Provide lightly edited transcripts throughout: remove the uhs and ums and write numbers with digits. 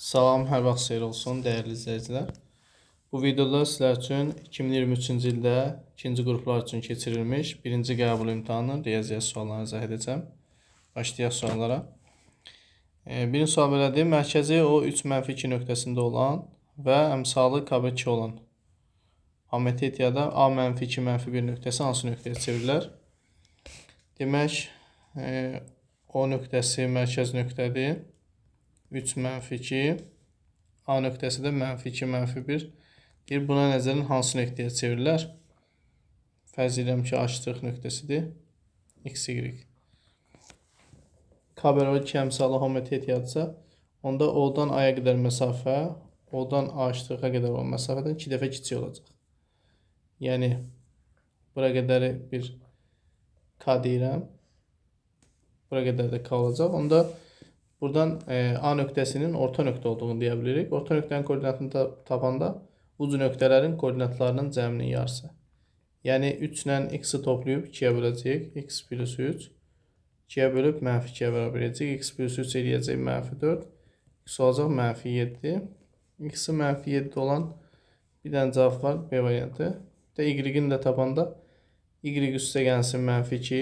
Salam, hər vaxt xeyir olsun dəyərli izləyicilər. Bu videoda sizlər üçün 2023-cü ildə ikinci qruplar üçün keçirilmiş birinci qəbul imtahanının riyaziyyat suallarını izah edəcəm. Başlayaq suallara. Birinci sual belədir. Mərkəzi O 3 mənfi 2 nöqtəsində olan və əmsalı KB2 olan homotetiyada A mənfi 2 mənfi 1 nöqtəsi hansı nöqtəyə çevrilər? Demək, O nöqtəsi mərkəz nöqtədir. 3 mənfi 2. A nöqtəsi də mənfi 2 mənfi 1. Deyir, buna nəzərən hansı nöqtəyə çevrilər? Fərz edirəm ki, A ştrix nöqtəsidir. X, Y. K bərabər 2 əmsalı homotetiyadırsa, onda O-dan A-ya qədər məsafə, O-dan A ştrixa qədər olan məsafədən 2 dəfə kiçik olacaq. Yəni, bura qədəri bir K deyirəm. Bura qədər də K olacaq. Onda buradan A nöqtəsinin orta nöqtə olduğunu deyə bilirik. Orta nöqtənin koordinatını tapanda ucu nöqtələrin koordinatlarının cəminin yarısı. Yəni 3 ilə x-i toplayıb 2-yə böləcəyik. X plus 3. 2-yə bölüb mənfi 2-yə bərabər edəcək. X plus 3 eləyəcək mənfi 4. X olacaq mənfi 7. X-i mənfi 7 olan bir dənə cavab var. B variantı. Bir də Y-in də tapanda Y üstə gəlsin mənfi 2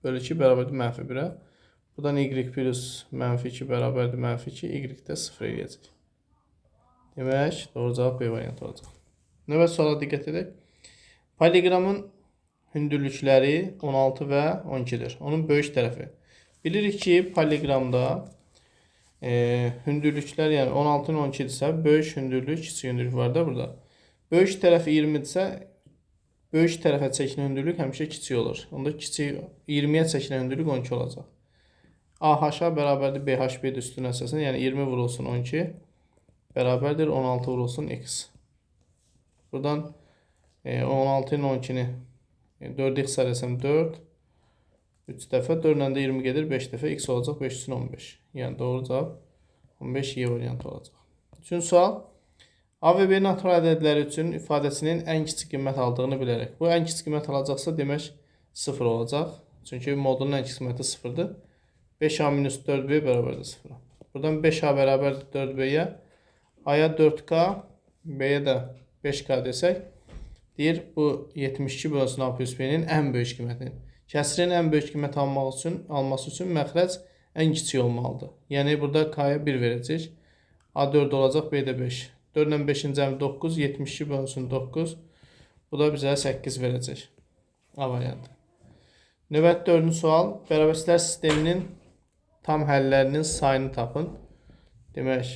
bölü 2 bərabərdir mənfi 1-ə. Buradan Y plus mənfi 2 bərabərdir mənfi 2. Y də 0 eləyəcək. Demək, doğru cavab B variantı olacaq. Növbəti suala diqqət edək. Poliqramın hündürlükləri 16 və 12-dir. Onun böyük tərəfi. Bilirik ki, poliqramda hündürlüklər, yəni 16-nın 12-dirsə, böyük hündürlük, kiçik hündürlük var da burada. Böyük tərəfi 20-dirsə, böyük tərəfə çəkilən hündürlük həmişə kiçik olur. Onda kiçik 20-yə çəkilən hündürlük 12 olacaq. AH bərabərdir BHB üstün əsasında, yəni 20 vurulsun 12 bərabərdir 16 vurulsun x. Buradan 16-nın 12-ni 4-ü ixtisar etsəm 4, 3 dəfə, 4 ilə də 20 gedir, 5 dəfə, x olacaq 5 üçün 15. Yəni doğru cavab 15 Y variantı olacaq. Üçüncü sual. A və B natural ədədləri üçün ifadəsinin ən kiçik qiymət aldığını bilərək. Bu ən kiçik qiymət alacaqsa demək 0 olacaq. Çünki modulun ən kiçik qiyməti 0-dır. 5A minus 4B bərabərdir 0. Buradan 5A bərabərdir 4B-yə. A-ya 4K, B-yə də 5K desək, deyir bu 72 bölünsün A plus B-nin ən böyük qiymətini. Kəsirin ən böyük qiymət alması üçün məxrəc ən kiçik olmalıdır. Yəni burada K-ya 1 verəcək. A 4 olacaq, B də 5. 4 ilə 5-in cəmi 9, 72 bölünsün 9. Bu da bizə 8 verəcək. A variantı. Növbəti dördüncü sual. Bərabərsizlər sisteminin tam həllərinin sayını tapın. Demək,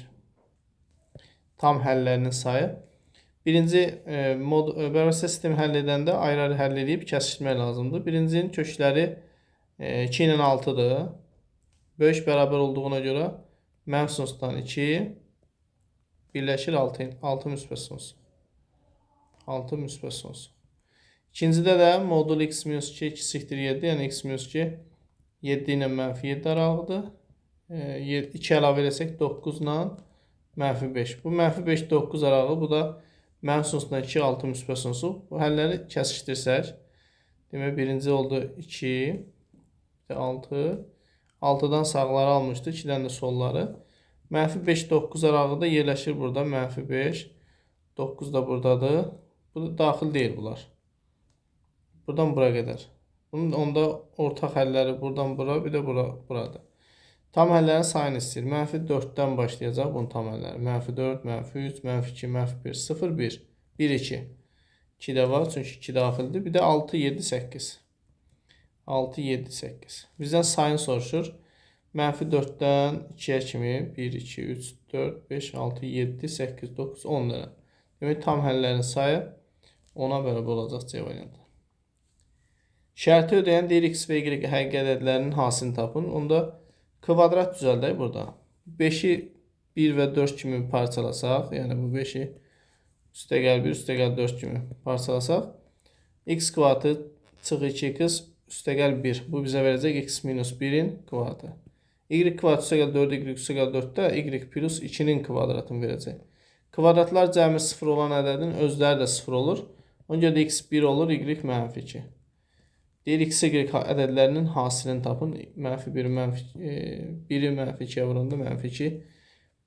tam həllərinin sayı. Birinci bərabərsizlər sistemi həll edəndə ayrı-ayrı həll edib kəsişdirmək lazımdır. Birincinin kökləri 2 ilə 6-dır. Böyük bərabər olduğuna görə mənfi sonsuzdan 2 birləşir 6, 6 müsbət sonsuz. 6 müsbət sonsuz. İkincidə də modul x minus 2 kiçikdir 7, yəni x minus 2 7 ilə mənfi 7 aralığıdır. 2 əlavə eləsək 9 ilə mənfi 5. Bu mənfi 5, 9 aralığı, bu da mənfi sonsuzdan 2, 6 müsbət sonsuz. Bu həlləri kəsişdirsək, demək birinci oldu 2, 6. 6-dan sağları almışdı, 2-dən də solları. Mənfi 5, 9 aralığı da yerləşir burada. Mənfi 5, 9 da buradadır. Bu da daxil deyil bunlar. Buradan bura qədər. Bunun onda ortaq həlləri buradan bura, bir də bura, buradır. Tam həllərin sayını istəyir. Mənfi 4-dən başlayacaq bunun tam həlləri. Mənfi 4, mənfi 3, mənfi 2, mənfi 1, 0, 1, 1, 2. 2 də var, çünki 2 daxildir. Bir də 6, 7, 8. 6, 7, 8. Bizdən sayını soruşur. Mənfi 4-dən 2-yə kimi 1, 2, 3, 4, 5, 6, 7, 8, 9, 10 dənə. Demək, tam həllərin sayı 10-a bərabər olacaq C variantı. Şərti ödəyən deyir x və y həqiqi ədədlərinin hasilini tapın. Onda kvadrat düzəldək burada. 5-i 1 və 4 kimi parçalasaq, yəni bu 5-i üstəgəl 1, üstəgəl 4 kimi parçalasaq, x kvadratı çıx 2x üstəgəl 1. Bu bizə verəcək x minus 1-in kvadratı. Y kvadrat üstəgəl 4, y üstəgəl 4 də y plus 2-nin kvadratını verəcək. Kvadratlar cəmi 0 olan ədədin özləri də 0 olur. Ona görə də x 1 olur, y mənfi 2. Deyir x, y ədədlərinin hasilini tapın. Mənfi 1, mənfi 1-i mənfi 2-yə vuranda mənfi 2.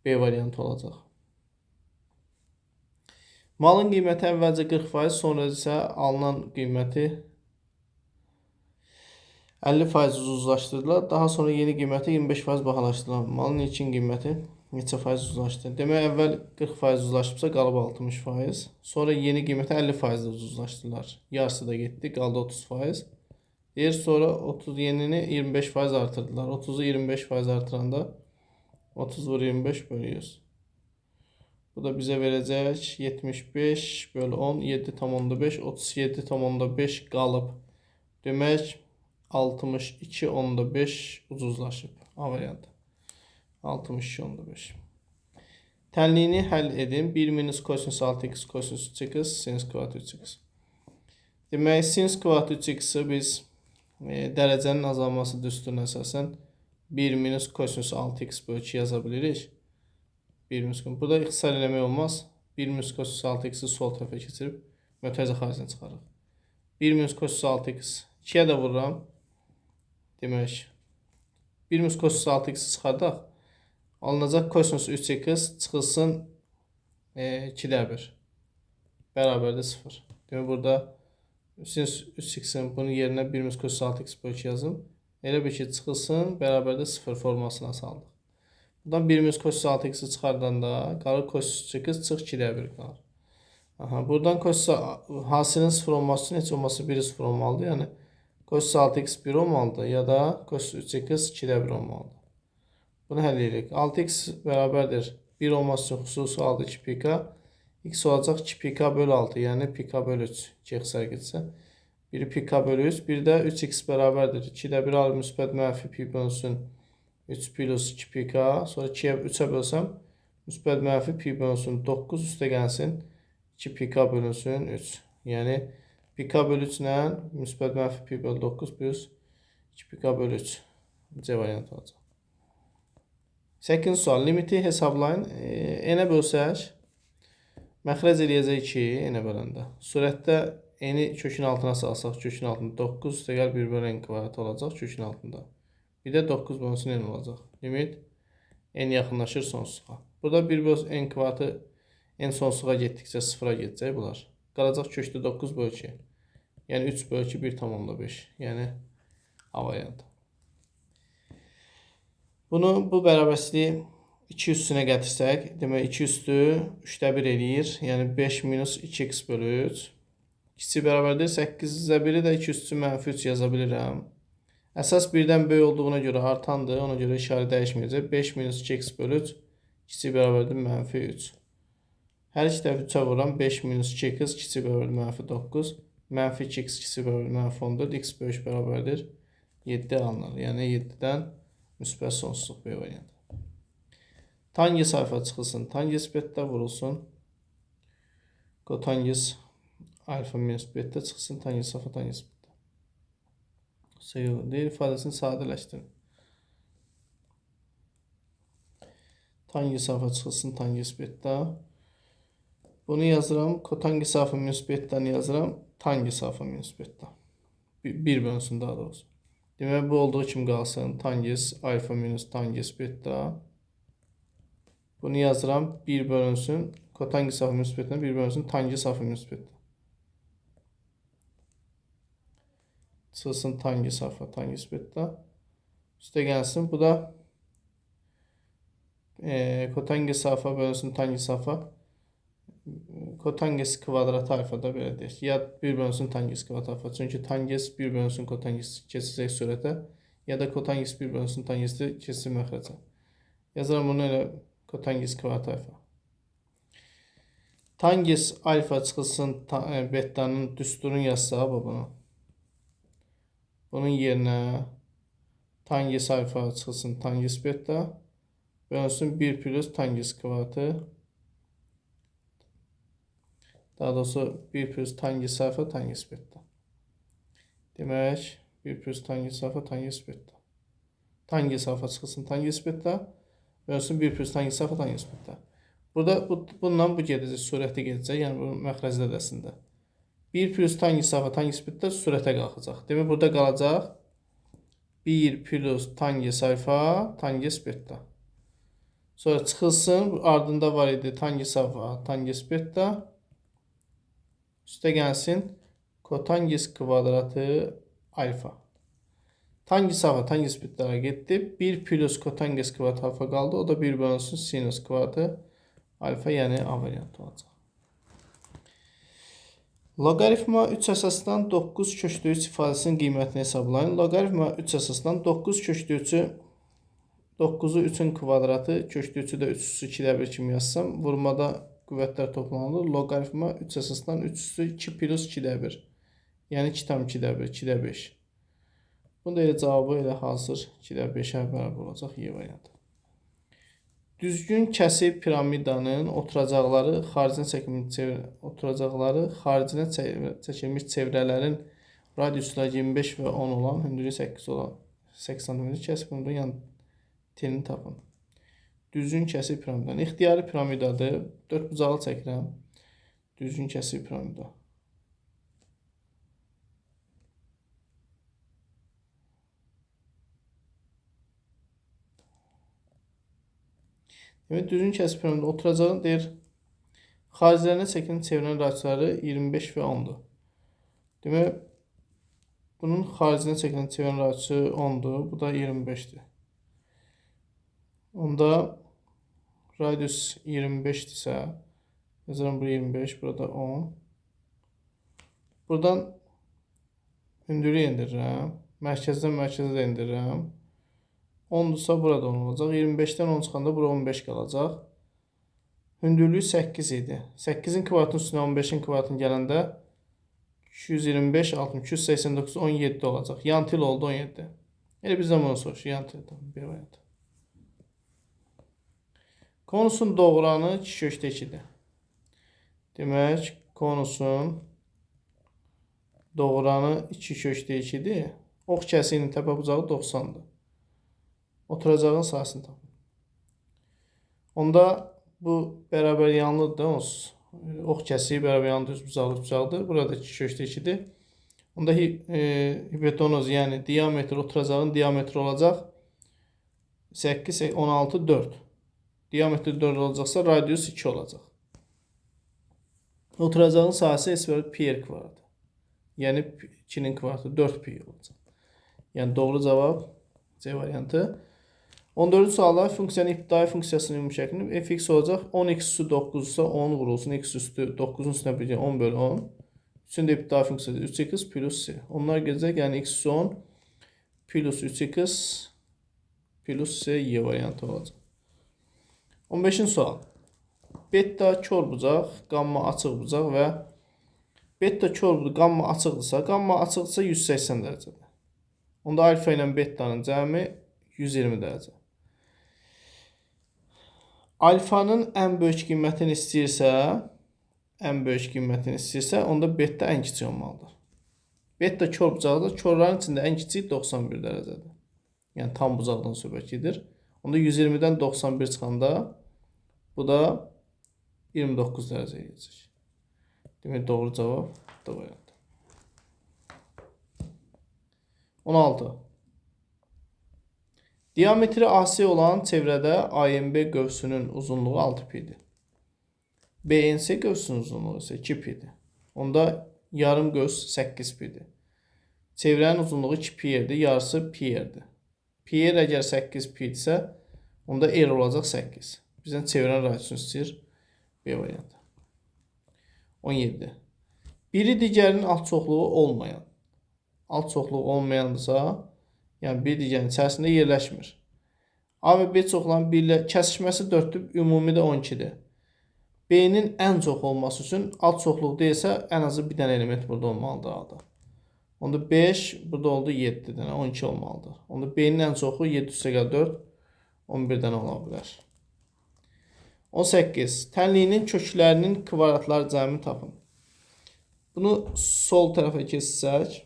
B variantı olacaq. Malın qiyməti əvvəlcə 40%, sonra isə alınan qiyməti 50% ucuzlaşdırdılar. Daha sonra yeni qiyməti 25% bahalaşdırdılar. Malın ilkin qiyməti neçə faiz ucuzlaşdı? Demək, əvvəl 40% ucuzlaşıbsa qalıb 60%. Sonra yeni qiyməti 50% ucuzlaşdırdılar. Yarısı da getdi, qaldı 30%. Deyir, sonra 30 yenini 25% artırdılar. 30-u 25% artıranda 30 vur 25 bölü 100. Bu da bizə verəcək 75 bölü 10, 7,5, 37,5 qalıb. Demək, 62,5 ucuzlaşıb. A variantı. 62,5. Tənliyini həll edin. 1 minus kosinus 6x kosinus 3x sinus kvadrat 3x. Demək, sinus kvadrat 3x-i biz dərəcənin azalması düsturuna əsasən 1 minus kosinus 6x bölü 2 yaza bilirik. 1 minus kosinus. Burada ixtisar eləmək olmaz. 1 minus kosinus 6x-i sol tərəfə keçirib mötərizə xaricinə çıxarıq. 1 minus kosinus 6x 2-yə də vururam. Demək, 1 minus kosinus 6x-i çıxardaq. Alınacaq kosinus 3x çıxılsın 2-də 1. Bərabərdir 0. Demək, burada sinus 3x-in bunun yerinə 1 minus kosinus 6x bölü 2 yazım. Elə bil ki, çıxılsın bərabərdir 0 formasına saldıq. Buradan 1 minus kosinus 6x-i çıxardanda qalır kosinus 3x çıx 2-də 1 qalır. Aha, buradan kosinus hasilin 0 olması üçün heç olmazsa 1-i 0 olmalıdır. Yəni kosinus 6x 1 olmalıdır ya da kosinus 3x 2-də 1 olmalıdır. Bunu həll edirik. 6x bərabərdir 1 olması üçün xüsusi halda 2 pk. X olacaq 2 pk bölü 6, yəni pk bölü 3. 2 ixtisar getsə. Biri pk bölü 3, bir də 3x bərabərdir. 2-də 1 alır müsbət mənfi pi bölünsün 3 plus 2 pk. Sonra 2-yə 3-ə bölsəm müsbət mənfi pi bölünsün 9 üstə gəlsin 2 pk bölünsün 3. Yəni pk bölü 3 ilə müsbət mənfi pi bölü 9 plus 2 pk bölü 3. C variantı olacaq. 8-ci sual. Limiti hesablayın. N-ə bölsək, məxrəc eləyəcək 2 n-ə böləndə. Surətdə n-i kökün altına salsaq, kökün altında 9 üstəgəl 1 bölü n kvadrat olacaq kökün altında. Bir də 9 bölünsün n olacaq. Limit n yaxınlaşır sonsuza. Burada 1 bölü n kvadratı n sonsuza getdikcə sıfıra gedəcək bunlar. Qalacaq kökdə 9 bölü 2. Yəni 3 bölü 2 1,5. Yəni A variantı. Bunu, bu bərabərsizliyi 2 üstünə gətirsək, demək 2 üstü 3-də 1 eləyir. Yəni 5 minus 2x bölü 3. Kiçik bərabərdir. 8-də 1-i də 2 üstü mənfi 3 yaza bilirəm. Əsas 1-dən böyük olduğuna görə artandır. Ona görə işarə dəyişməyəcək. 5 minus 2x bölü 3 kiçik bərabərdir mənfi 3. Hər iki tərəfi 3-ə vururam. 5 minus 2x kiçik bərabərdir mənfi 9. Mənfi 2x kiçik bərabərdir mənfi 14. X böyük bərabərdir 7 alınır. Yəni 7-dən müsbət sonsuzluq B variantı. Tangens alfa çıxılsın. Tangens beta vurulsun. Kotangens alfa minus beta çıxsın. Tangens alfa tangens beta. Sayılı deyil ifadəsini sadələşdirin. Tangens alfa çıxılsın. Tangens beta. Bunu yazıram. Kotangens alfa minus beta'nı yazıram. Tangens alfa minus beta. Bir bölünsün daha doğrusu. Demək bu olduğu kimi qalsın. Tangens alfa minus tangens beta. Bunu yazıram. 1 bölünsün. Kotangens alfa minus beta 1 bölünsün. Tangens alfa minus beta. Çıxılsın tangens alfa tangens beta. Üstə gəlsin. Bu da kotangens alfa bölünsün tangens alfa. Kotangens kvadrat alfa da belə deyək. Ya 1 bölünsün tangens kvadrat alfa. Çünki tangens 1 bölünsün kotangens keçəcək surətə. Ya da kotangens 1 bölünsün tangensi keçsin məxrəcə. Yazıram bunu elə kotangens kvadrat alfa. Tangens alfa çıxılsın beta'nın düsturunu yazsa bunu. Bunun yerinə tangens alfa çıxılsın tangens beta bölünsün 1 plus tangens kvadratı. Daha doğrusu 1 plus tangens alfa tangens beta. Demək 1 plus tangens alfa tangens beta. Tangens alfa çıxılsın tangens beta bölünsün 1 plus tangens alfa tangens beta. Burada bununla bu gedəcək, surəti gedəcək. Yəni bu məxrəc dədəsində. 1 plus tangens alfa tangens beta surətə qalxacaq. Demək burada qalacaq 1 plus tangens alfa tangens beta. Sonra çıxılsın. Ardında var idi tangens alfa, tangens beta. Üstə gəlsin kotangens kvadratı alfa. Tangens alfa, tangens beta getdi. 1 plus kotangens kvadratı alfa qaldı. O da 1 bölünsün sinus kvadratı alfa, yəni A variantı olacaq. Loqaritma 3 əsasdan 9 kökdə 3 ifadəsinin qiymətini hesablayın. Loqaritma 3 əsasdan 9 kökdə 3-ü 9-u 3-ün kvadratı, kökdə 3-ü də 3 üstü 2-də 1 kimi yazsam, vurmada qüvvətlər toplanılır. Loqaritma 3 əsasdan 3 üstü 2 plus 2-də 1. Yəni 2,2-də 1, 2-də 5. Bunun da elə cavabı elə hazır 2-də 5-ə bərabər olacaq Y variantı. Düzgün kəsib piramidanın oturacaqları xaricinə çəkilmiş çevrələrin radiusları 25 və 10 olan, hündürlüyü 8 olan 8 sm kəsib bunu yan telini tapın. Düzgün kəsib piramidanın ixtiyari piramidadır. 4 bucaqlı çəkirəm. Düzgün kəsib piramida. Demək, düzgün kəsib piramida oturacağın deyir, xaricilərinə çəkilən çevrənin radiusları 25 və 10-dur. Demək, bunun xaricinə çəkilən çevrənin radiusu 10-dur, bu da 25-dir. Onda radius 25-dirsə, yazıram bura 25, burada 10. Buradan hündürlüyü endirirəm, mərkəzdən mərkəzə də endirirəm. 10-dursa burada 10 olacaq. 25-dən 10 çıxanda bura 15 qalacaq. Hündürlüyü 8 idi. 8-in kvadratının üstünə 15-in kvadratını gələndə 225, 60, 289, 17 olacaq. Yan til oldu 17. Elə bizdən bunu soruşur. Yan til bir variant. Konusun doğranı 2 kökdə 2-dir. Demək, konusun doğranı 2 kökdə 2-dir. Ox kəsiyinin təpə bucağı 90-dır. Oturacağın sahəsini tapın. Onda bu bərabər yanlıdır. Onsuz. Ox kəsiyi bərabər yanlı düz bucaqlı bucaqdır. Burada 2 kökdə 2-dir. Onda hipotenuz, yəni diametr, oturacağın diametri olacaq 8, 16, 4. Diametr 4 olacaqsa radius 2 olacaq. Oturacağın sahəsi S bölü pi r kvadratı. Yəni 2-nin kvadratı 4 pi olacaq. Yəni doğru cavab C variantı. 14-cü sualda funksiyanın ibtidai funksiyasının ümumi şəklini fx olacaq. 10x üstü 9 ise 10 vurulsun. X üstü 9-un üstünə bir 10 bölü 10. Üçün də ibtidai funksiyası 3x plus c. Onlar gedəcək. Yəni x üstü 10 plus 3x plus c Y variantı olacaq. 15-ci sual. Beta kor bucaq, qamma açıq bucaq və beta kor bucaq, qamma açıqdırsa, qamma açıqdırsa 180 dərəcədir. Onda alfa ilə betanın cəmi 120 dərəcə. Alfanın ən böyük qiymətini istəyirsə, onda beta ən kiçik olmalıdır. Beta kor bucaqdır. Korların içində ən kiçik 91 dərəcədir. Yəni tam bucaqdan söhbət gedir. Onda 120-dən 91 çıxanda bu da 29 dərəcəyə gedəcək. Demək, doğru cavab D variantı. 16. Diametri AC olan çevrədə AMB qövsünün uzunluğu 6 pi-dir. BNC qövsünün uzunluğu isə 2 pi-dir. Onda yarım qövs 8 pi-dir. Çevrənin uzunluğu 2 pi-dir, yarısı pi-dir. Pi r əgər 8 pi-dirsə, onda r olacaq 8. Bizdən çevrənin radiusunu istəyir. B variantı. 17. Biri digərinin alt çoxluğu olmayan. Alt çoxluğu olmayandırsa, yəni bir digərinin içərisində yerləşmir. A və B çoxlarının birlə kəsişməsi 4-dür, ümumi də 12-dir. B-nin ən çox olması üçün alt çoxluq deyilsə, ən azı bir dənə element burada olmalıdır A-da. Onda 5, burada oldu 7 dənə, 12 olmalıdır. Onda B-nin ən çoxu 7 üstə 4, 11 dənə ola bilər. 18. Tənliyinin köklərinin kvadratlar cəmini tapın. Bunu sol tərəfə keçsək,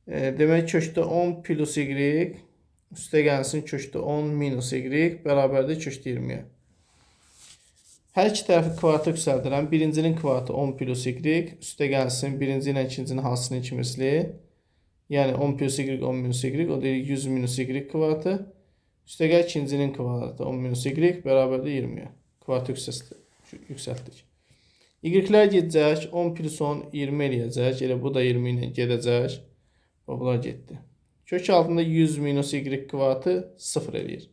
demək kökdə 10 plus y üstə gəlsin kökdə 10 minus y bərabərdir kökdə 20-yə. Hər iki tərəfi kvadrata yüksəldirəm. Birincinin kvadratı 10 plus y üstə gəlsin birinci ilə ikincinin hasilinin iki misli. Yəni 10 plus y 10 minus y, o deyir 100 minus y kvadratı. Üstəgəl ikincinin kvadratı 10 minus y bərabərdir 20-yə. Kvadratı yüksəltdik. Y-lər gedəcək. 10 plus 10 20 eləyəcək. Elə bu da 20 ilə gedəcək. Bunlar getdi. Kök altında 100 minus y kvadratı 0 eləyir.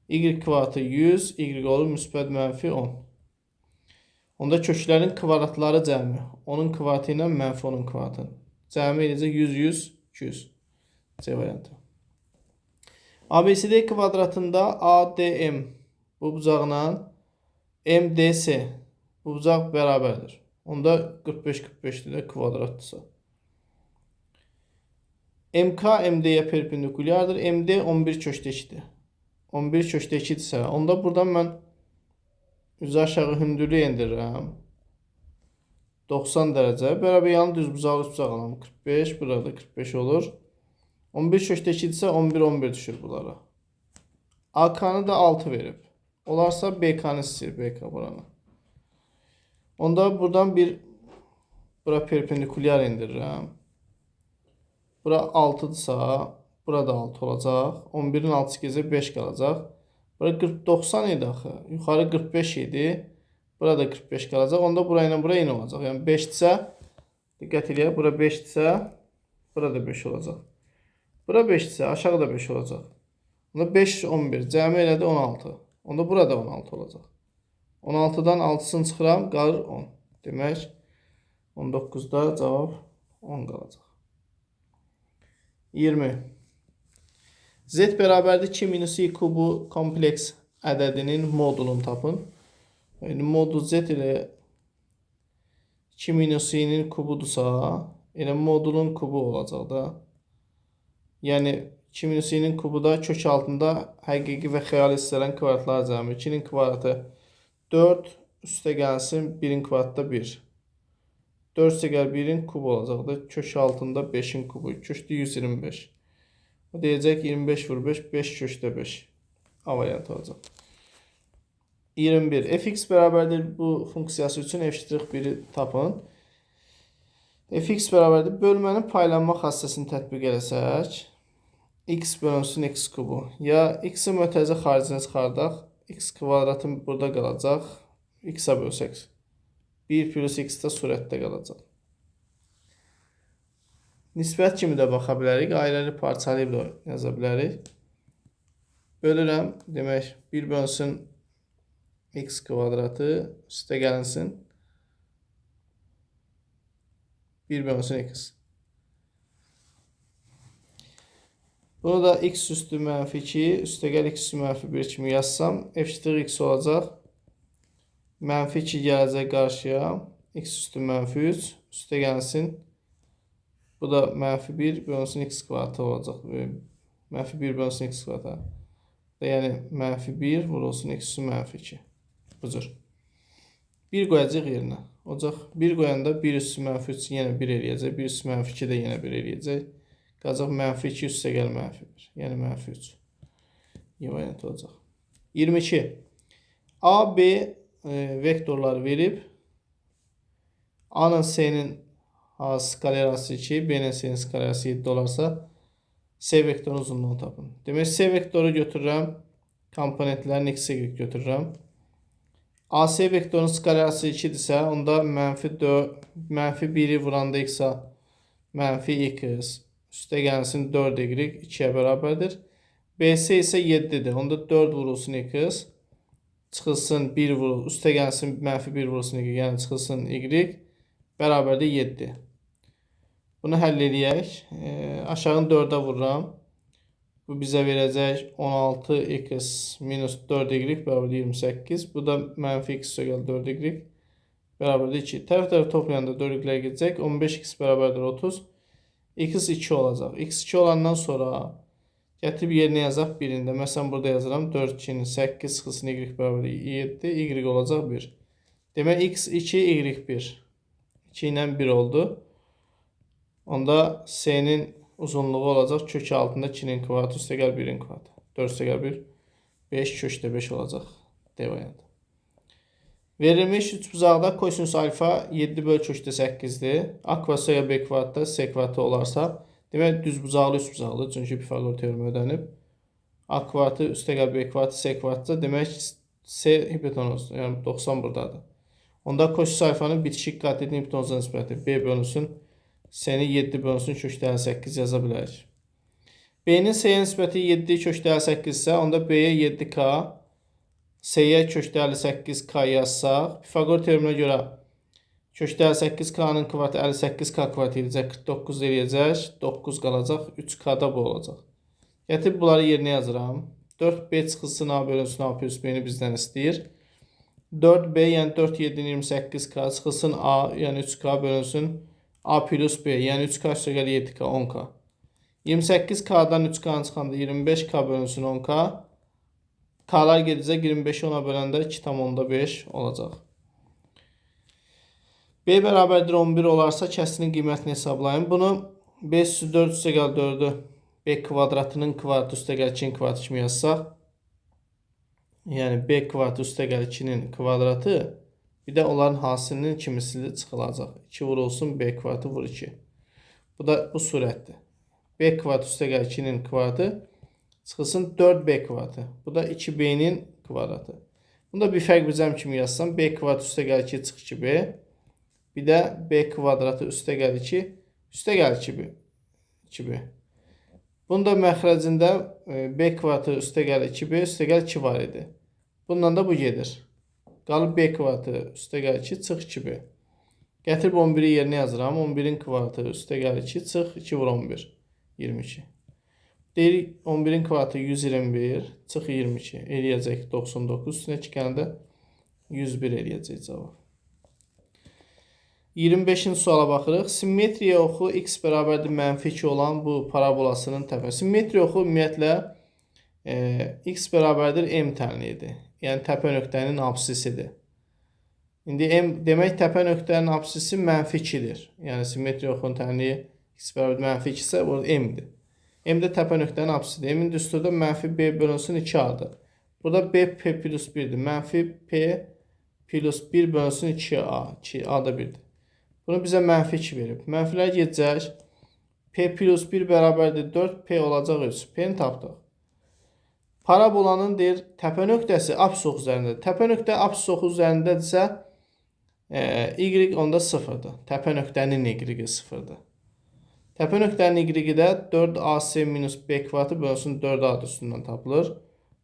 Y kvadratı 100, y olur müsbət mənfi 10. Onda köklərin kvadratları cəmi. 10-un kvadratı ilə mənfi 10-un kvadratı. Cəmi eləyəcək 100, 100, 200. C variantı. ABCD kvadratında ADM bu bucaqla MDC bu bucaq bərabərdir. Onda 45, 45-dir də kvadratdırsa. MK MD-yə perpendikulyardır. MD 11 kökdə 2-dir. 11 kökdə 2-dirsə, onda buradan mən üzü aşağı hündürlük endirirəm. 90 dərəcə. Bərabər yanı düz bucaqlı üç bucaq alalım. 45, burada 45 olur. 11 kökdə 2-dirsə 11, 11 düşür bunlara. AK-nı da 6 verib. Olarsa BK-nı istəyir, BK buranı. Onda buradan bir bura perpendikulyar endirirəm. Bura 6-dırsa, burada 6 olacaq. 11-in 6-sı gedəcək, 5 qalacaq. Bura 40, 90 idi axı. Yuxarı 45 idi. Burada 45 qalacaq. Onda bura ilə bura eyni olacaq. Yəni 5-dirsə, diqqət eləyək, bura 5-dirsə, burada 5 olacaq. Bura 5-dirsə, aşağı da 5 olacaq. Onda 5, 11. Cəmi elədi 16. Onda burada 16 olacaq. 16-dan 6-sını çıxıram, qalır 10. Demək, 19-da cavab 10 qalacaq. 20. Z bərabərdir 2 minus i kubu kompleks ədədinin modulunu tapın. Yəni, modul Z ilə 2 minus i-nin kubudursa, elə modulun kubu olacaq da. Yəni, 2 minus i-nin kubu da kök altında həqiqi və xəyali hissələrin kvadratları cəmi. 2-nin kvadratı 4, üstə gəlsin 1-in kvadratı da 1. 4 üstə gəl 1-in kubu olacaq da. Kök altında 5-in kubu. Kökdə 125. O deyəcək 25 vur 5, 5 kökdə 5. A variantı olacaq. 21. Fx bərabərdir bu funksiyası üçün f'-1-i tapın. Fx bərabərdir. Bölmənin paylanma xassəsini tətbiq eləsək, x bölünsün x kubu. Ya x-i mötərizə xaricinə çıxardaq, x kvadratı burada qalacaq. X-a bölsək. 1 plus x də surətdə qalacaq. Nisbət kimi də baxa bilərik. Ayrı-ayrı parçalayıb da yaza bilərik. Bölürəm. Demək, 1 bölünsün x kvadratı üstə gəlinsin. 1 bölünsün x. Bunu da x üstü mənfi 2, üstə gəl x üstü mənfi 1 kimi yazsam, f' x olacaq. Mənfi 2 gələcək qarşıya. X üstü mənfi 3, üstə gəlsin. Bu da mənfi 1 bölünsün x kvadratı olacaq. Mənfi 1 bölünsün x kvadratı. Yəni, mənfi 1 vurulsun x üstü mənfi 2. Bu cür. 1 qoyacaq yerinə. Olacaq 1 qoyanda 1 üstü mənfi 3 yenə 1 eləyəcək. 1 üstü mənfi 2 də yenə 1 eləyəcək. Qalacaq mənfi 2 üstə gəl mənfi 1. Yəni mənfi 3. Y variantı olacaq. 22. A, B vektorları verib. A-nın C-nin skalerası 2, B-nin C-nin skalerası 7 olarsa C vektorunun uzunluğunu tapın. Demək, C vektoru götürürəm. Komponentlərini x, y götürürəm. AC vektorunun skalerası 2-dirsə, onda mənfi 4, mənfi 1-i vuranda x-a mənfi x, üstə gəlsin 4y 2-yə bərabərdir. BC isə 7-dir. Onda 4 vurulsun x, çıxılsın 1 vurulsun, üstə gəlsin mənfi 1 vurulsun y, yəni çıxılsın y bərabərdir 7. Bunu həll eləyək. Aşağını 4-ə vururam. Bu bizə verəcək 16x minus 4y bərabərdir 28. Bu da mənfi x üstə gəl 4y bərabərdir 2. Tərəf-tərəf toplayanda 4y-lər gedəcək. 15x bərabərdir 30. X 2 olacaq. X 2 olandan sonra gətirib yerinə yazaq birində. Məsələn, burada yazıram 4, 2-nin 8 çıxılsın y bərabərdir 7. Y olacaq 1. Demək, x 2, y 1. 2 ilə 1 oldu. Onda C-nin uzunluğu olacaq kök altında 2-nin kvadratı üstə gəl 1-in kvadratı. 4 üstə gəl 1, 5 kökdə 5 olacaq. D variantı. Verilmiş üçbucaqda kosinüs alfa 7 böl kökdə 8-dir. A kvadratı B kvadratda C kvadratı olarsa, demək düzbucaqlı üçbucaqlı. Çünki Pifaqor teoremi ödənib. A kvadratı üstəgəl B kvadratı C kvadratıdır. Demək C hipotenuzdur. Yəni 90 buradadır. Onda kosinüs alfanın bitişik katetin hipotenuza nisbəti B bölünsün C-ni 7 bölünsün kökdə 58 yaza bilərik. B-nin C-yə nisbəti 7 kökdə 58 isə onda B-yə 7K, C-yə kökdə 58K yazsaq, Pifaqor teoreminə görə kökdə 58K-nın kvadratı 58K kvadratı edəcək, 49 eləyəcək, 9 qalacaq, 3K da bu olacaq. Gətirib bunları yerinə yazıram. 4B çıxılsın A bölünsün A plus B-ni bizdən istəyir. 4B, yəni 4, 7, 28K çıxılsın A, yəni 3K bölünsün A plus B, yəni 3K üstəgəl 7K, 10K. 28K-dan 3K-nı çıxanda 25K bölünsün 10K. K-lar gedəcək, 25-i 10-a böləndə 2,5 olacaq. B bərabərdir 11 olarsa kəsirin qiymətini hesablayın. Bunu 5 4 üstəgəl 4-ü B kvadratının kvadratı üstəgəl 2-nin kvadratı kimi yazsaq. Yəni B kvadratı üstəgəl 2-nin kvadratı bir də onların hasilinin 2 misli çıxılacaq. 2 vurulsun B kvadratı vur 2. Bu da bu surətdir. B kvadratı üstəgəl 2-nin kvadratı çıxılsın 4B kvadratı. Bu da 2B-nin kvadratı. Bunda bir fərq bizəm kimi yazsam B kvadratı üstəgəl 2 çıx 2B. Bir də B kvadratı üstəgəl 2 üstəgəl 2B. 2B. Bunda məxrəcində B kvadratı üstəgəl 2B üstəgəl 2 var idi. Bundan da bu gedir. Qalıb B kvadratı üstəgəl 2 çıx 2B. Gətirib 11-i yerinə yazıram. 11-in kvadratı üstəgəl 2 çıx 2 vur 11. 22. Deyirik 11-in kvadratı 121 çıx 22 eləyəcək 99. Üstünə 2 gələndə 101 eləyəcək cavab. 25-ci suala baxırıq. Simmetriya oxu x bərabərdir mənfi 2 olan bu parabolasının təpəsi. Simmetriya oxu ümumiyyətlə x bərabərdir m tənliyidir. Yəni təpə nöqtənin absisidir. İndi m demək təpə nöqtənin absisi mənfi 2-dir. Yəni simmetriya oxunun tənliyi x bərabərdir mənfi 2 isə burada m-dir. M də təpə nöqtənin absisidir. M-in düsturda mənfi b bölünsün 2a-dır. Burada b p plus 1-dir. Mənfi p plus 1 bölünsün 2a. 2a da 1-dir. Bunu bizə mənfi 2 verib. Mənfilər gedəcək. P plus 1 bərabərdir 4. P olacaq 3. P-ni tapdıq. Parabolanın deyir təpə nöqtəsi absis oxu üzərindədir. Təpə nöqtə absis oxu üzərindədirsə y onda 0-dır. Təpə nöqtənin y-i 0-dır. Təpə nöqtənin y-i də 4ac minus b kvadratı bölünsün 4a üstündən tapılır.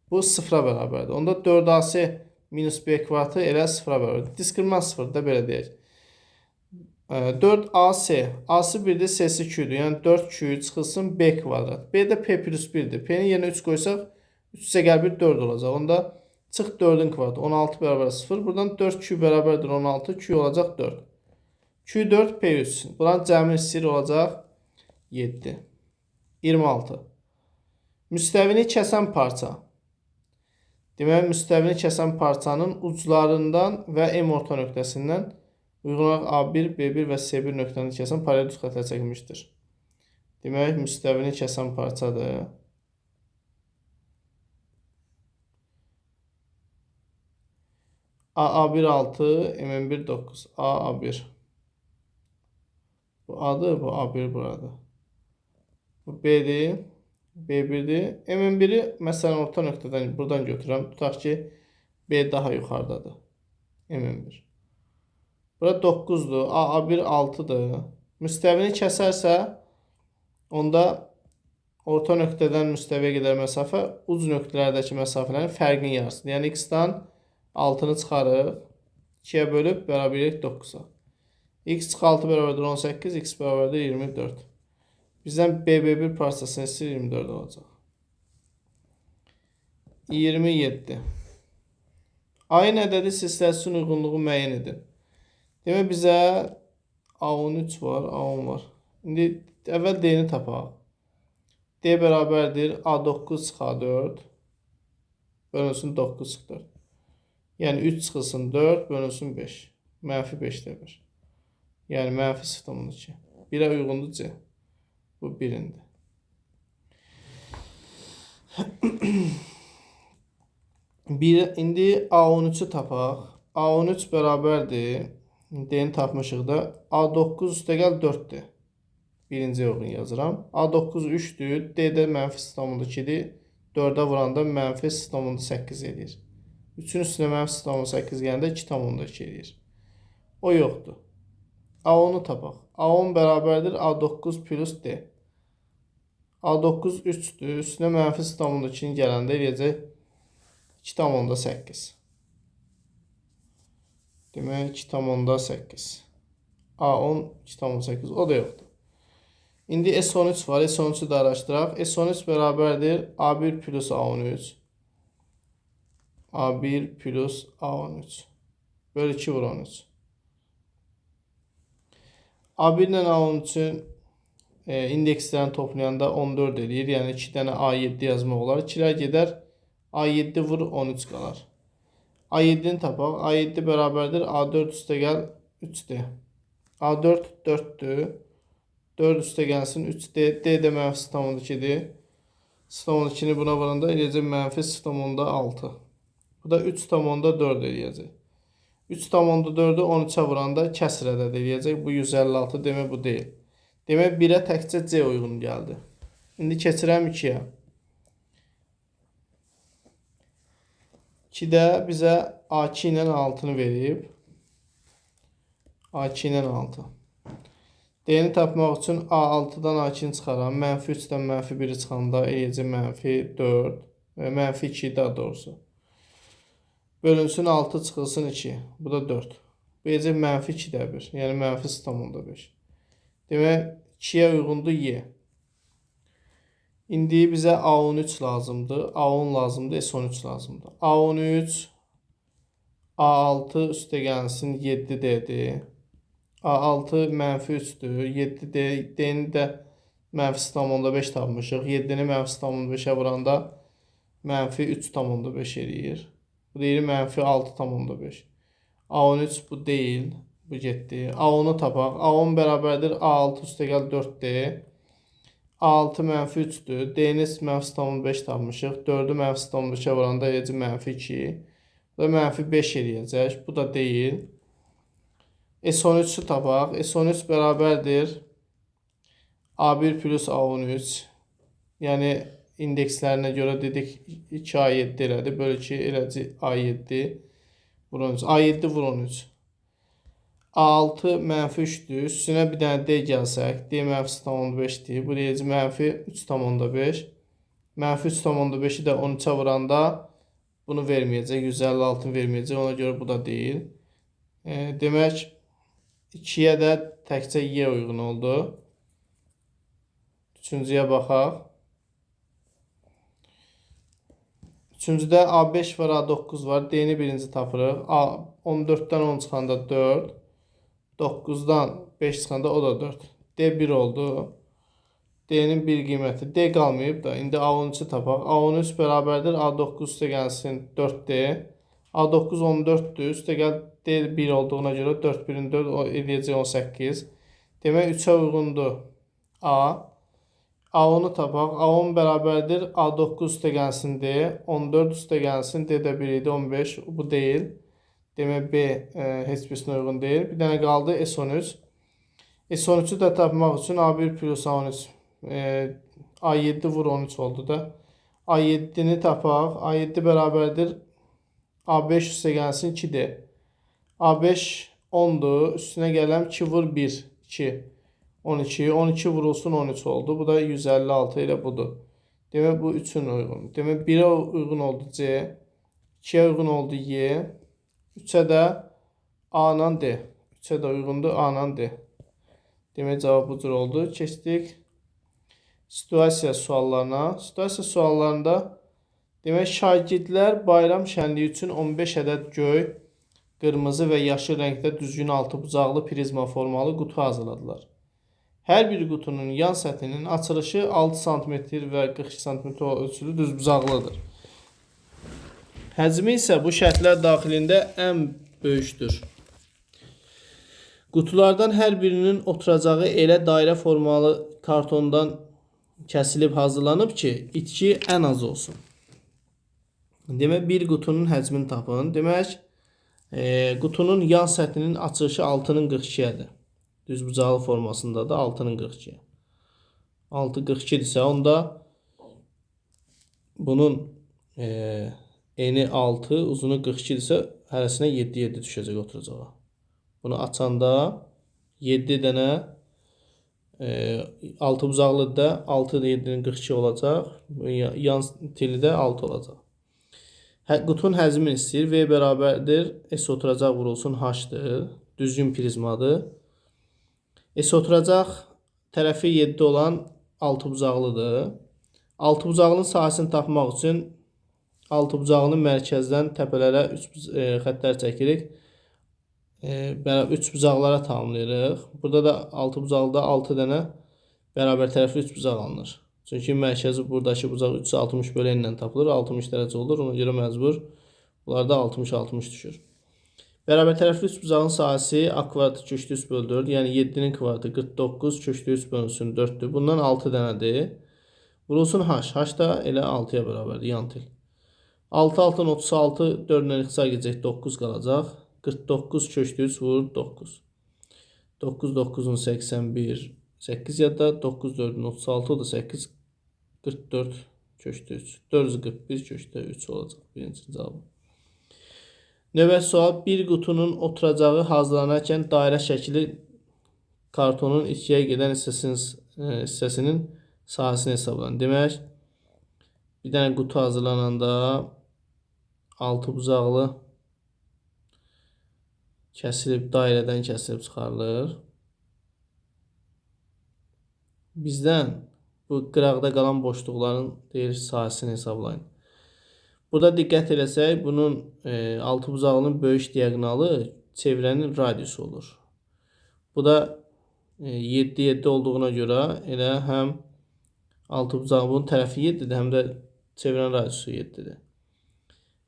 Bu 0-a bərabərdir. Onda 4ac minus b kvadratı elə 0-a bərabərdir. Diskriminant 0-dır da belə deyək. 4AC, A-sı 1-dir, C-si 2-dir. Yəni 4Q çıxılsın B kvadrat. B də P plus 1-dir. P-nin yerinə 3 qoysaq 3 üstəgəl 1 4 olacaq. Onda çıx 4-ün kvadratı 16 bərabər 0. Buradan 4Q bərabərdir 16. Q olacaq 4. Q 4, P 3. Buranın cəmi istəyir olacaq 7. 26. Müstəvini kəsən parça. Deməli, müstəvini kəsən parçanın uclarından və M orta nöqtəsindən uyğun olaraq A1, B1 və C1 nöqtəni kəsən paralel düz xəttlər çəkilmişdir. Demək, müstəvini kəsən parçadır. A, A1 6, MM1 9. A, A1. Bu A'dır, bu A1 buradır. Bu B'dir, B1-dir. MM1-i məsələn orta nöqtədən buradan götürürəm. Tutaq ki, B daha yuxarıdadır. MM1. Bura 9-dur. A, A1 6-dır. Müstəvini kəsərsə, onda orta nöqtədən müstəviyə qədər məsafə uc nöqtələrdəki məsafələrin fərqinin yarısıdır. Yəni x-dan 6-nı çıxarıq, 2-yə bölüb bərabər edirik 9-a. X çıx 6 bərabərdir 18, x bərabərdir 24. Bizdən BB1 parçasını istəyir 24 olacaq. 27. Ayın ədədi silsiləsinin uyğunluğu müəyyən edin. Demək bizə A13 var, A10 var. İndi əvvəl D-ni tapaq. D bərabərdir A9 çıx A4 bölünsün 9 çıx 4. Yəni 3 çıxılsın 4 bölünsün 5. Mənfi 5-də 1. Yəni mənfi 0,2. 1-ə uyğundur C. Bu birindir. İndi A13-ü tapaq. A13 bərabərdir. D-ni tapmışıq da. A9 üstəgəl 4-dür. Birinci uyğun yazıram. A9 3-dür. D də mənfi 0,2-dir. 4-ə vuranda mənfi 0,8 eləyir. 3-ün üstünə mənfi 0,8 gələndə 2,2 eləyir. O yoxdur. A10-u tapaq. A10 bərabərdir A9 plus D. A9 3-dür. Üstünə mənfi 0,2-ni gələndə eləyəcək 2,8. Demək 2,8. A10 2,8. O da yoxdur. İndi S13 var. S13-ü də araşdıraq. S13 bərabərdir A1 plus A13. A1 plus A13. Böl 2 vur 13. A1 ilə A13-ün indekslərini toplayanda 14 eləyir. Yəni 2 dənə A7 yazmaq olar. 2-lər gedər. A7 vur 13 qalar. A7-ni tapaq. A7 bərabərdir A4 üstəgəl 3D. A4 4-dür. 4 üstə gəlsin 3D. D də mənfi 0,2-dir. 0,2-ni buna vuranda eləyəcək mənfi 0,6. Bu da 3,4 eləyəcək. 3,4-ü 13-ə vuranda kəsr ədəd eləyəcək. Bu 156, demək bu deyil. Demək 1-ə təkcə C uyğun gəldi. İndi keçirəm 2-yə. 2-də bizə A2 ilə A6-nı verib. A2 ilə A6. D-ni tapmaq üçün A6-dan A2-ni çıxaram. Mənfi 3-dən mənfi 1-i çıxanda eləyəcək mənfi 4, mənfi 2 daha doğrusu. Bölünsün 6 çıxılsın 2. Bu da 4. Bu eləyəcək mənfi 2-də 1. Yəni mənfi 0,5. Demək 2-yə uyğundur Y. İndi bizə A13 lazımdır. A10 lazımdır, S13 lazımdır. A13, A6 üstə gəlsin 7D-dir. A6 mənfi 3-dür. 7D, D-ni də mənfi 0,5 tapmışıq. 7-ni mənfi 0,5-ə vuranda mənfi 3,5 eləyir. Bu deyir mənfi 6,5. A13 bu deyil. Bu getdi. A10-u tapaq. A10 bərabərdir A6 üstəgəl 4D. A6 mənfi 3-dür. D-ni mənfi 0,5 tapmışıq. 4-ü mənfi 0,5-ə vuranda eləyəcək mənfi 2. Bu da mənfi 5 eləyəcək. Bu da deyil. S13-ü tapaq. S13 bərabərdir A1 plus A13. Yəni indekslərinə görə dedik 2A7 elədi. Böl 2 eləcək A7 vur 13. A7 vur 13. A6 mənfi 3-dür. Üstünə bir dənə D gəlsək, D mənfi 0,5-dir. Bu deyəcək mənfi 3,5. Mənfi 3,5-i də 13-ə vuranda bunu verməyəcək. 156-nı verməyəcək. Ona görə bu da deyil. Demək 2-yə də təkcə Y uyğun oldu. Üçüncüyə baxaq. Üçüncüdə A5 var, A9 var. D-ni birinci tapırıq. A14-dən 10 çıxanda 4. 9-dan 5 çıxanda o da 4. D 1 oldu. D-nin bir qiyməti. D qalmayıb da. İndi A13-ü tapaq. A13 bərabərdir A9 üstə gəlsin 4D. A9 14-dür. Üstə gəl D 1 olduğuna görə 4 1-in 4 eləyəcək 18. Demək 3-ə uyğundur A. A10-u tapaq. A10 bərabərdir A9 üstə gəlsin D. 14 üstə gəlsin. D də 1 idi. 15. Bu deyil. Demək B heç birisinə uyğun deyil. Bir dənə qaldı S13. S13-ü də tapmaq üçün A1 plus A13 A7 vur 13 oldu da. A7-ni tapaq. A7 bərabərdir A5 üstə gəlsin 2D. A5 10-dur. Üstünə gələm 2 vur 1. 2. 12. 12 vurulsun 13 oldu. Bu da 156 elə budur. Demək bu 3-ün uyğun. Demək 1-ə uyğun oldu C. 2-yə uyğun oldu Y. 3-ə də A ilə D. 3-ə də uyğundur A ilə D. Demək cavab bu cür oldu. Keçdik situasiya suallarına. Situasiya suallarında demək şagirdlər bayram şənliyi üçün 15 ədəd göy, qırmızı və yaşıl rəngdə düzgün altıbucaqlı prizma formalı qutu hazırladılar. Hər bir qutunun yan səthinin açılışı 6 sm və 42 sm ölçülü düzbucaqlıdır. Həcmi isə bu şərtlər daxilində ən böyükdür. Qutulardan hər birinin oturacağı elə dairə formalı kartondan kəsilib hazırlanıb ki, itki ən az olsun. Demək, bir qutunun həcmini tapın. Demək, qutunun yan səthinin açılışı 6-nın 42-dir. Düzbucaqlı formasındadır 6-nın 42. 6 42-dirsə, onda Bunun eni 6, uzunu 42-dirsə, hərəsinə 7-7 düşəcək oturacağa. Bunu açanda 7 dənə 6 bucaqlı da 6 7-nin 42 olacaq. Yan tili də 6 olacaq. Qutunun həcmini istəyir. V bərabərdir. S oturacaq vurulsun H-dır. Düzgün prizmadır. S oturacaq tərəfi 7 olan 6 bucaqlıdır. 6 bucaqlının sahəsini tapmaq üçün 6 bucaqlının mərkəzdən təpələrə 3 xəttlər çəkirik. 3 bucaqlara tamamlayırıq. Burada da 6 bucaqlıda 6 dənə bərabər tərəfli 3 bucaq alınır. Çünki mərkəzi buradakı bucaq 360 bölü n ilə tapılır. 60 dərəcə olur. Ona görə məcbur bunlarda 60-60 düşür. Bərabər tərəfli 3 bucağın sahəsi A kvadratı kökdə 3 bölü 4. Yəni 7-nin kvadratı 49 kökdə 3 bölünsün 4-dür. Bundan 6 dənədir. Vurulsun H. H da elə 6-ya bərabərdir. Yan til. 6 6-ın 36 4 ilə ixtisar gedəcək 9 qalacaq. 49 kökdə 3 vur 9. 9 9-un 81 8 yadda 9 4-ün 36 o da 8 44 kökdə 3. 441 kökdə 3 olacaq birinci cavabı. Növbəti sual bir qutunun oturacağı hazırlanarkən dairə şəkli kartonun ikiyə gedən hissəsinin sahəsini hesablayın. Demək, bir dənə qutu hazırlananda 6 bucaqlı kəsilib, dairədən kəsilib çıxarılır. Bizdən bu qıraqda qalan boşluqların deyir sahəsini hesablayın. Burada diqqət eləsək, bunun 6 bucaqlının böyük diaqonalı çevrənin radiusu olur. Bu da 7-7 olduğuna görə elə həm 6 bucaqlı bunun tərəfi 7-dir, həm də çevrənin radiusu 7-dir.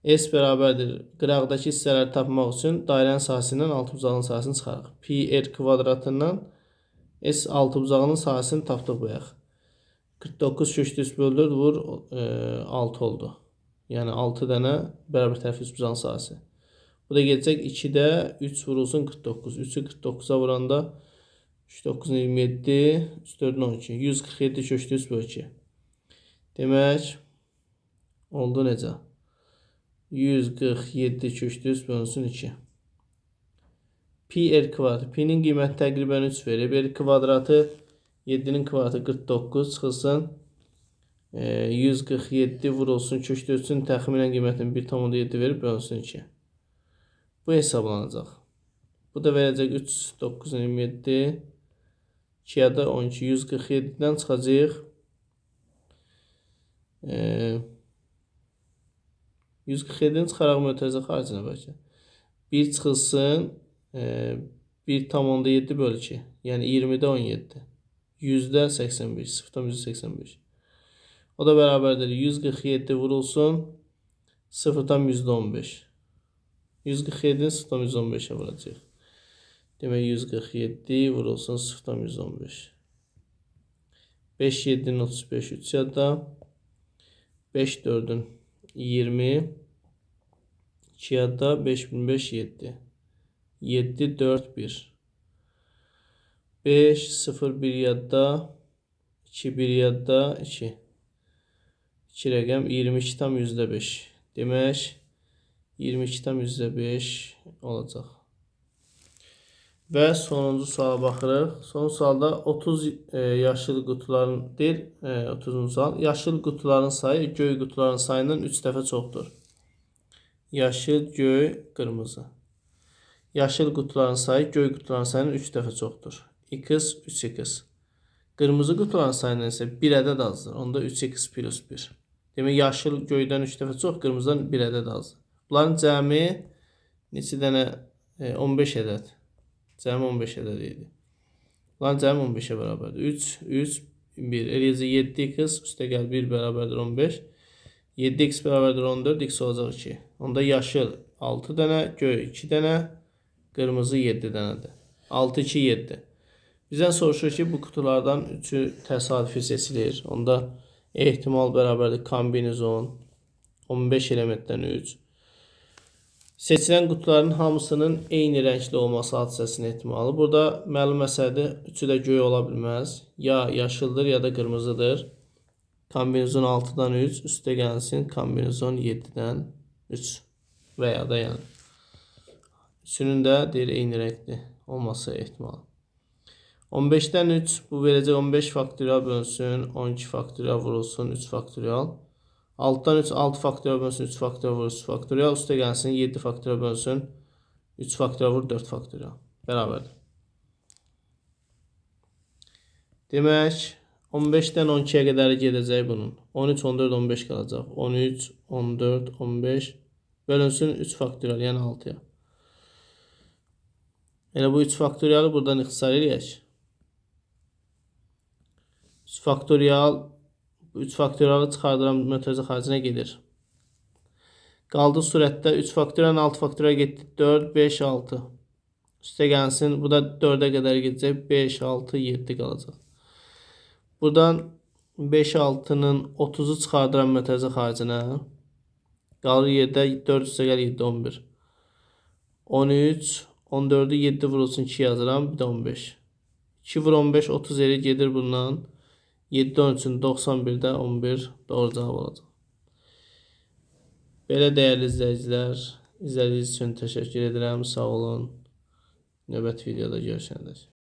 S bərabərdir. Qıraqdakı hissələri tapmaq üçün dairənin sahəsindən 6 bucağının sahəsini çıxarıq. Pi r kvadratından S 6 bucağının sahəsini tapdıq bayaq. 49 kökdə 3 bölü 4 vur 6 oldu. Yəni 6 dənə bərabər tərəfli üç bucağın sahəsi. Bu da gedəcək 2-də 3 vurulsun 49. 3-ü 49-a vuranda 3 9 27, 3 4 12. 147 kökdə 3 bölü 2. Demək, oldu necə? 147 kökdə 3 bölünsün 2. Pi r kvadratı. Pi'nin qiyməti təqribən 3 verib. R kvadratı 7-nin kvadratı 49 çıxılsın. 147 vurulsun kökdə 3-ün təxminən qiymətini 1,7 verib bölünsün 2. Bu hesablanacaq. Bu da verəcək 3, 9, 27, 2-yə də 12, 147-dən çıxacaq. 147-ni çıxaraq mötərizə xaricinə bəlkə. 1 çıxılsın, 1,7 bölü 2. Yəni 20-də 17. 100-də 85, 0,85. O da bərabərdir. 147 vurulsun 0,15. 147-ni 0,15-ə vuracaq. Demək 147 vurulsun 0,15. 5 7-nin 35 3 yadda. 5 4-ün 20 2 yadda 5 5 7. 7 4 1. 5 0 1 yadda 2 1 yadda 2. 2 rəqəm 22,5. Demək 22,5 olacaq. Və sonuncu suala baxırıq. Son sualda 30 yaşıl qutuların deyir, 30-cu sual. Yaşıl qutuların sayı göy qutuların sayından 3 dəfə çoxdur. Yaşıl, göy, qırmızı. Yaşıl qutuların sayı göy qutuların sayından 3 dəfə çoxdur. X, 3x. Qırmızı qutuların sayından isə 1 ədəd azdır. Onda 3x plus 1. Demək, yaşıl göydən 3 dəfə çox, qırmızıdan 1 ədəd azdır. Bunların cəmi neçə dənə? 15 ədəd. Cəmi 15 ədəd idi. Bunların cəmi 15-ə bərabərdir. 3, 3, 1. Eləyəcək 7x üstə gəl 1 bərabərdir 15. 7x bərabərdir 14, x olacaq 2. Onda yaşıl 6 dənə, göy 2 dənə, qırmızı 7 dənədir. 6, 2, 7. Bizdən soruşur ki, bu qutulardan 3-ü təsadüfi seçilir. Onda ehtimal bərabərdir kombinizon 15 elementdən 3. Seçilən qutuların hamısının eyni rəngli olması hadisəsinin ehtimalı. Burada məlum məsələdir, üçü də göy ola bilməz. Ya yaşıldır, ya da qırmızıdır. Kombinizon 6-dan 3, üstə gəlsin kombinizon 7-dən 3 və ya da yəni. Üçünün də deyir eyni rəngli olması ehtimalı. 15-dən 3 bu verəcək 15 faktorial bölünsün, 12 faktorial vurulsun 3 faktorial. 6-dan 3 6 faktorial bölünsün 3 faktorial vurulsun 3 faktorial. Üstə gəlsin 7 faktorial bölünsün 3 faktorial vur 4 faktorial. Bərabərdir. Demək 15-dən 12-yə qədər gedəcək bunun. 13, 14, 15 qalacaq. 13, 14, 15 bölünsün 3 faktorial, yəni 6-ya. Elə bu 3 faktorialı buradan ixtisar eləyək. 3 faktorial, 3 faktorialı çıxardıram, mötərizə xaricinə gedir. Qaldı surətdə 3 faktorial, 6 faktorial getdi. 4, 5, 6. Üstə gəlsin, bu da 4-ə qədər gedəcək. 5, 6, 7 qalacaq. Buradan 5, 6-nın 30-u çıxardıram mötərizə xaricinə. Qalır yerdə 4 üstə gəl 7, 11. 13, 14-ü 7 vurulsun 2 yazıram, bir də 15. 2 vur 15, 30 eri gedir bundan. 7, 13-ün 91-də 11 doğru cavab olacaq. Belə dəyərli izləyicilər, izlədiyiniz üçün təşəkkür edirəm. Sağ olun. Növbəti videoda görüşənədək.